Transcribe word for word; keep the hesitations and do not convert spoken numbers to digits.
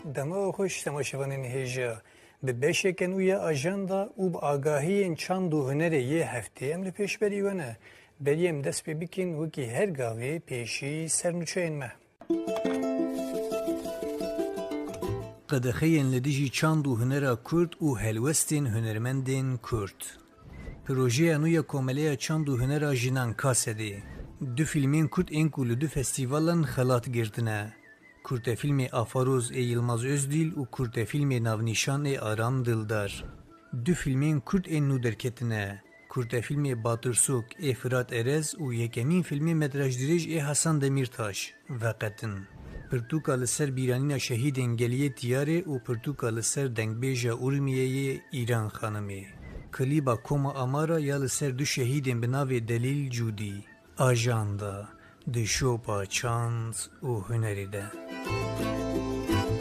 Dema xweş temaşevanên hêja. Bi beşeke nû ya ajanda û bi agahiyên çand û hunerê yê heftê em li pêşberî we ne. Berî em dest pê bikin, wekî her gavê pêşî sernûçeyên me. Qedexeyên li dijî çand û hunera kurd û helwestên hunermendên kurd. Projeya nû ya Komeleya Çand û Hunera Jinan, KASEDê, du fîlmên kurd ên ku li du festîvalan xelat girtine. Kurtefîlmê Afaroz ê Yilmaz Özdil û kurtefîlmê Navnîşan ê Aram Dildar. Du fîlmên kurd ên nû derketine. Kurtefîlmê Batirsok ê Firat Erez û yekemîn fîlmê metrajdirêj ê Hasan Demîrtaş veqetin. Pirtûka li ser bîranîna şehîdên Geliyê Tiyarê û pirtûka li ser dengbêja Urmiyeyê Îran Xanimê. Klîba Koma Amara ya li ser du şehîdên bi navê Delîl Cûdî. Ajanda di şopa çand û hunerê de.